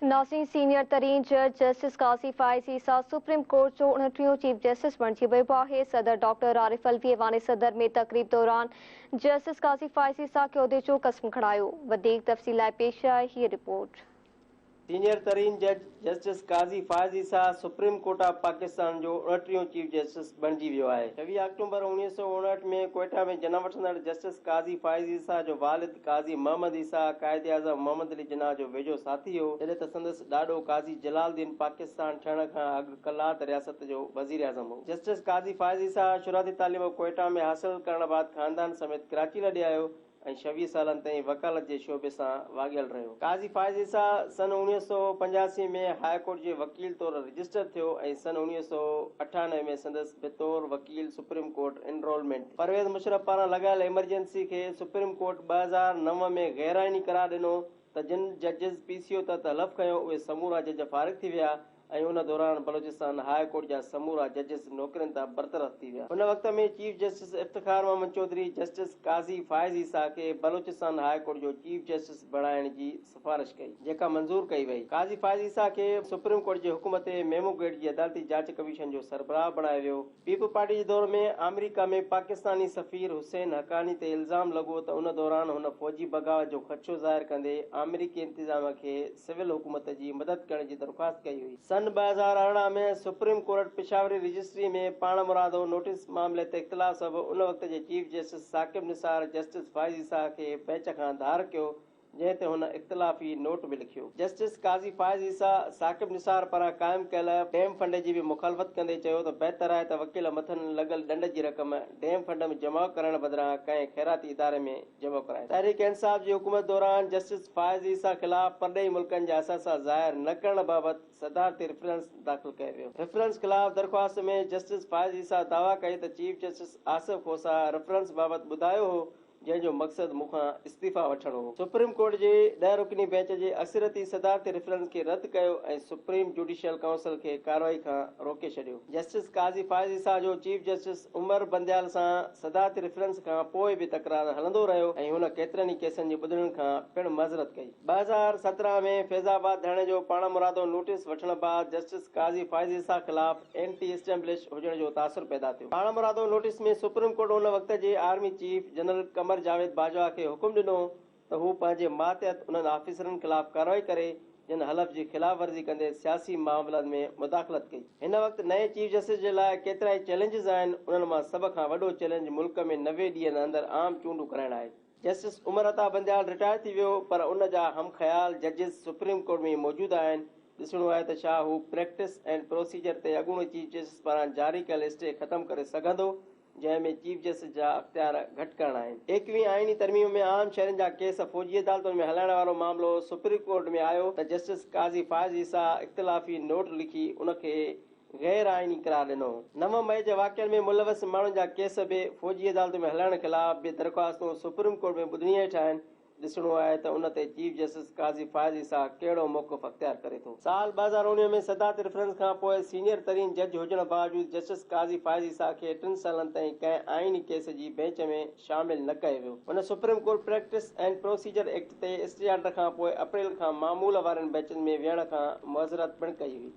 ناظرين سينيئر ترين جج justice Qazi Faez Isa supreme court جو 29 چيف جسٽس بڻجي ويو آهي. صدر ڊاڪٽر عارف علوي ايوان صدر ۾ تقريب دوران جسٽس قاضي فائز عيسيٰ کي عهدي جو قسم کڻايو. وڌيڪ تفصيل لاء پيش آهي هيء رپورٽ. سينيئر ترين جج justice Qazi Faez Isa supreme court of Pakistan جو 29 چيف جسٽس بڻجي ويو آهي. 26 آڪٽومبر 1959 ۾ ڪوئيٽا ۾ جنم وٺندڙ جسٽس قاضي فائز عيسيٰ جو والد قاضي محمد عيسيٰ قائد اعظم محمد علي جناح جو ويجهو ساٿي هو، جڏهن ته سندس ڏاڏو قاضي جلال الدين پاڪستان ٺهڻ کان اڳ قلات رياست جو وزيراعظم هو. جسٽس قاضي فائز عيسيٰ شروعاتي تعليم ڪوئيٽا ۾ حاصل ڪرڻ بعد خاندان سميت ڪراچي لڏي آيو. ۽ 26 سالن تائين وڪالت جي شعبي سان واڳيل رهيو. قاضي فائز عيسيٰ سن 1985 ۾ هاء ڪورٽ جي وڪيل طور رجسٽر ٿيو ۽ سن 1998 ۾ سندس بطور وڪيل سپريم ڪورٽ انرولمينٽ ٿي. پرويز مشرف پاران لڳايل ايمرجنسي کي سپريم ڪورٽ 2009 ۾ غيرآئيني قرار ڏنو ته جن ججز پي سي او تحت حلف کنيو اهي سمورا جج فارغ ٿي ويا ۽ ان دوران بلوچستان هاء ڪورٽ جا سمورا ججز نوڪرين تان برطرف ٿي ويا. ان وقت ۾ chief justice Iftikhar Muhammad Chaudhry justice Qazi Faez Isa کي بلوچستان هاء ڪورٽ جو چيف جسٽس بڻائڻ جي سفارش ڪئي، جيڪا منظور ڪئي وئي. قاضي فائز عيسيٰ کي سپريم ڪورٽ جي حڪم تي ميمو گيٽ جي عدالتي جاچ ڪميشن جو سربراهه بڻايو ويو. پيپلز پارٽي جي دور ۾ آمريڪا ۾ پاڪستاني سفير حسين حقاني تي الزام لڳو ته ان دوران هن فوجي بغاوت جو خدشو ظاهر ڪندي آمريڪي انتظاميا کي سول حڪومت جي مدد ڪرڻ جي درخواست ڪئي هئي. سن 2018 ۾ سپريم ڪورٽ پشاوري رجسٽري ۾ پاڻمرادو نوٽيس معاملي تي اختلاف سبب ان وقت جي chief justice Saqib Nisar justice Faez Isa کي بئنچ کان ڌار ڪيو جنهن تي هن اختلافي نوٽ به لکيو. جسٽس قاضي فائز عيسيٰ ثاقب نثار پاران قائم ڪيل ڊيم فنڊ جي به مخالفت ڪندي چيو ته بهتر آهي ته وڪيل مٿن لڳل ڏنڊ جي رقم ڊيم فنڊ ۾ جمع ڪرائڻ بدران ڪنهن خيراتي اداري ۾ جمع ڪرائين. تحريڪ انصاف جي حڪومت دوران جسٽس فائز عيسيٰ خلاف پرڏيهي ملڪن جا اثاثا ظاهر نه ڪرڻ بابت صدارتي ريفرنس داخل ڪيو ويو. ريفرنس خلاف درخواست ۾ جسٽس فائز عيسيٰ دعويٰ ڪئي ته chief justice Asif Khosa reference بابت ٻڌايو هو جنهن جو مقصد مون کان استعيفيٰ وٺڻ هو. سپريم ڪورٽ جي 10 رڪني بئنچ جي اڪثريتي صدارتي ريفرنس کي رد ڪيو ۽ سپريم جوڊيشل ڪائونسل کي ڪارروائي کان روڪي ڇڏيو. جسٽس قاضي فائز عيسيٰ جو چيف جسٽس عمر بنديال سان صدارتي ريفرنس کان پوء به تڪرار هلندو رهيو ۽ هن ڪيترن ئي ڪيسن جي ٻڌڻين کان پڻ معذرت ڪئي. 2017 ۾ فيض آباد ڌرڻي جو پاڻمرادو نوٽيس وٺڻ بعد جسٽس قاضي فائز عيسيٰ خلاف اينٽي اسٽيبلش هجڻ جو تاثر پيدا ٿيو. پاڻمرادو نوٽيس ۾ سپريم ڪورٽ ان وقت جي army chief general Qamar Javed Bajwa کي حڪم ڏنو ته هو پنهنجي ماتحت انهن آفيسرن خلاف ڪارروائي ڪري جن حلف جي خلاف ورزي ڪندي سياسي معاملن ۾ مداخلت ڪئي. هن وقت نئين چيف جسٽس جي لاء ڪيترائي چئلينجز آهن، انهن مان سڀ کان وڏو چئلينج ملڪ ۾ 90 ڏينهن اندر عام چونڊون ڪرائڻ آهي. جسٽس عمر عطا بنديال رٽائر ٿي ويو پر ان جا هم خيال ججز سپريم ڪورٽ ۾ موجود آهن، ڏسڻو آهي ته ڇا هو پريڪٽس اينڊ پروسيجر تي اڳوڻي چيف جسٽس پاران جاري ڪيل اسٽي ختم ڪري سگهندو جنهن ۾ چيف جسٽس جا اختيار گهٽ ڪرڻا آهن. ايڪويهين آئيني ترميم ۾ عام شهرين جا ڪيس فوجي عدالتن ۾ هلائڻ وارو معاملو سپريم ڪورٽ ۾ آيو ته جسٽس قاضي فائز عيسيٰ اختلافي نوٽ لکي ان کي غير آئيني قرار ڏنو. 9 مئي جي واقعن ۾ ملوث ماڻهن جا ڪيس به فوجي عدالتن ۾ هلائڻ خلاف به درخواستون سپريم ڪورٽ ۾ ٻڌڻي هيٺ آهن، ڏسڻو آهي ته ان تي چيف جسٽس قاضي فائز عيسيٰ ڪهڙو موقف اختيار ڪري ٿو. سال 2019 ۾ صدارتي ريفرنس کان پوء سينيئر ترين جج هجڻ باوجود جسٽس قاضي فائز عيسيٰ کي ٽن سالن تائين ڪنهن آئيني ڪيس جي بينچ ۾ شامل نه ڪيو ويو. هن supreme court practice and procedure act تي اسٽي آرڊر کان پوء اپريل کان معمول وارين بينچن ۾ ويهڻ کان معذرت پڻ ڪئي هئي.